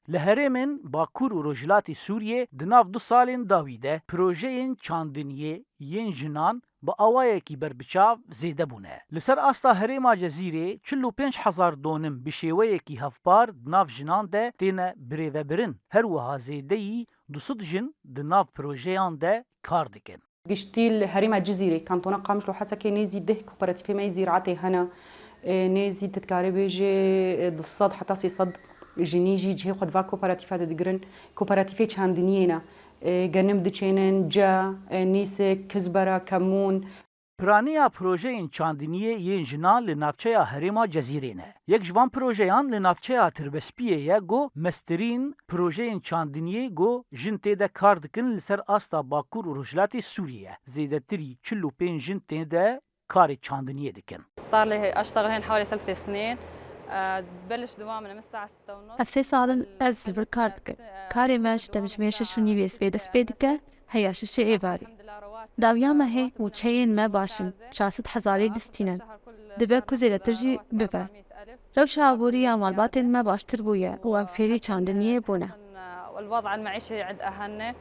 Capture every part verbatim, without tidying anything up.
Li herêmên Bakur û Rojhilatê Sûriyê di nav du salên dawî de projeyên çandiniyê yên jinan bi awayekî berbiçav zêde bûne. Li ser asta herêma Cezîrê çil û pênc hezar donim bi şêweyekî hevpar di nav jinan de têne birêvebirin. Her wiha zêdeyî du sed jin di nav projeyan de kar dikin. Giştî li herêma Cizîrê, kantona Qamişlo Hesekê nêzî deh kooperatîfê me yê zîraetê hene. Ê, nêzî tu dikarî bêjî, ê, du sed heta sê sed jinî jî cihê xwe di va kooperatîfa de digirin. Kooperatîfê çandiniyê ne. Ê, genim diçênin, ce, ê, nîsik, kizbera, kemûn. Piraniya projeyên çandiniyê yên jinan li navçeya herêma Cezîrê ne. Yek ji van projeyan li navçeya Tirbespiyê ye, ku mestirîn projeyên çandiniyê ku jin tê de kar dikin li ser asta Bakur û Rojhilatê Sûriyê ye. Zêdetirî çil û pênc jin tê de karê çandiniyê dikin. صار لي أشتغل هنا حوالي ثلاث سنين. آه، ببلش دوامنا من الساعة ستة ونص. Ev sê sal in ez li vir kar dikim. Karê me ji demjimêr şeş û nîvê sibê dest pê dike, heya şeşê êvarî. Dawiya me hê û çeyên me baş in, çar sed hezarî distînin. Dibe ku zêdetir jî bibe. Rewşa aborî ya malbatên me baştir bûye û em fêrî çandiniyê bûne. والوضع المعيشي عند أهلنا.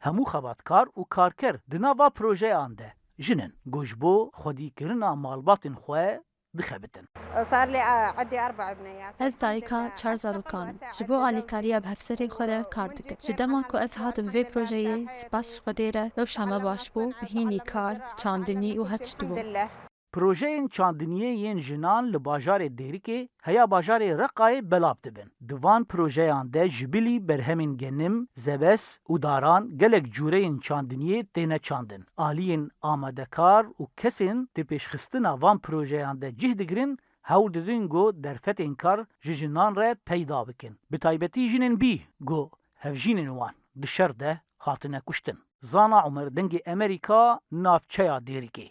Hemû xebatkar û karker di nava projeyan de jin in, ku ji bo xwedîkirina malbatên xwe dixebitin. صار لي عندي أربع بنيات. Ez dayika çar zarokan im. Ji bo alîkariya bi hevserê xwe re kar dikim. Ji dema ku ez hatim vê projeyê, spas ji Xwedê re, rewşa me baş bû, bi hînî kar, çandinî û her tişt bû. الحمد لله. Projeyên çandiniyê yên jinan li bajarê Dêrikê heya bajarê Reqayê belav dibin. Di van projeyan de ji bilî berhemên genim, zebes û daran gelek cûreyên çandiniyê têne çandin. Aliyên amadekar û kesên di pêşxistina van projeyan de cih digirin, hewl didin ku derfetên kar ji jinan re peyda bikin. Bi taybetî jinên bî ku hevjînên wan di şer de hatine kuştin. Zana Umer, Dengê Emerîka, navçeya Dêrikê.